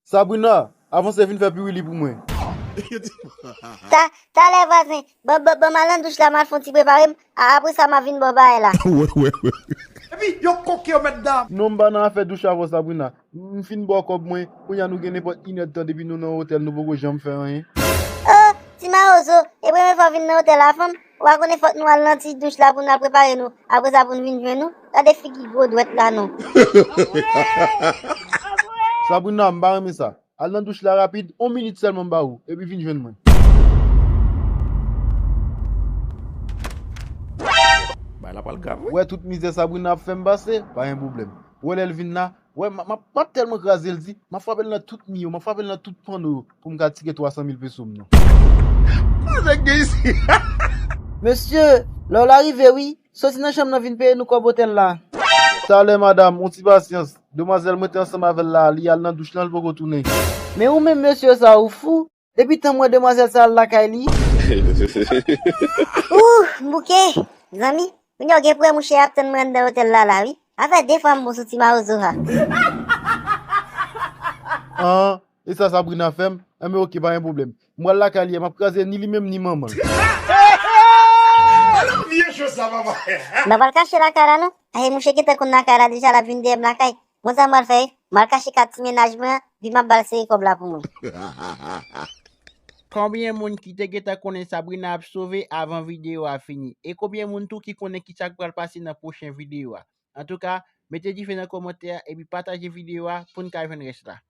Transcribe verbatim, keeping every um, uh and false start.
Sabrina, avanse vin fè piwili pou mwen. Ta, talè vwazen, ban, ban, ban m al nan douch la, m al fè yon ti prepare m. A, apre sa, m a vin ba w bagay la. Epi yo koke yo mèt dam. Non, m pa nan afè douch avè w, Sabrina. M fin ba w kòb mwen, kounye a nou gen nenpòt inèdtan depi nou nan otèl, nou poko janm fè anyen. Oh, ti mawozo, e premye fwa w vin nan otèl la, fanm? Ou pa konnen fòk nou al nan ti douch la pou n al prepare nou. Apre sa, pou n vin jwenn ou. Gade figi gwo dwèt la, non. Sabrina, m pa renmen sa. Al nan douch la rapid, yon minit sèlman m ba ou, epi vin jwenn mwen. Bagay la pral grav, wi. Wè tout mizè Sabrina ap fè m pase, pa gen pwoblèm. Wè lè l vin la, wè, m, m, m ap tèlman kraze l di, m ap frape l nan tout mi yo, m ap frape l nan tout panno yo, pou m ka tire twa san mil peso m nan. Sa nèg gen isi? Mesye, lè w la rive wi, soti nan chanm nan vin peye nou kòb otèl la. Talè, madanm, yon ti pasyans. Demwazèl mwen te ansanm avè l la, li al nan douch lan, li poko tounen. Men ou menm mesye sa ou fou? Depi tan m wè demwazèl sa al lakay li. Ouh, m bouke, zanmi. Kounye a w gen pou wè mouche ap tann mwen anndan otèl la la wi. Afè de fwa m bon sou ti mawozo a. An, e sa Sabrina fè m? Enben oke, pa gen pwoblèm. M pral lakay li a, m ap kraze ni li menm ni manman l. Vye cho sa, papa. M pa pral kache lakay la non. Aye, mouche gentan konn lakay la deja, l ap vin dèyè m lakay. Bon, sa m pral fè, m pral kache kat ti mennaj mwen an, epi m ap ba l sere kòb la pou mwen. Konbyen moun ki te gentan konnen Sabrina ap sove avan videyo a fini? E konbyen moun tou ki konnen kisa k pral pase nan pwochen videyo a? Antouka, mete dife nan kòmantè a epi pataje videyo a pou n ka jwenn rès la.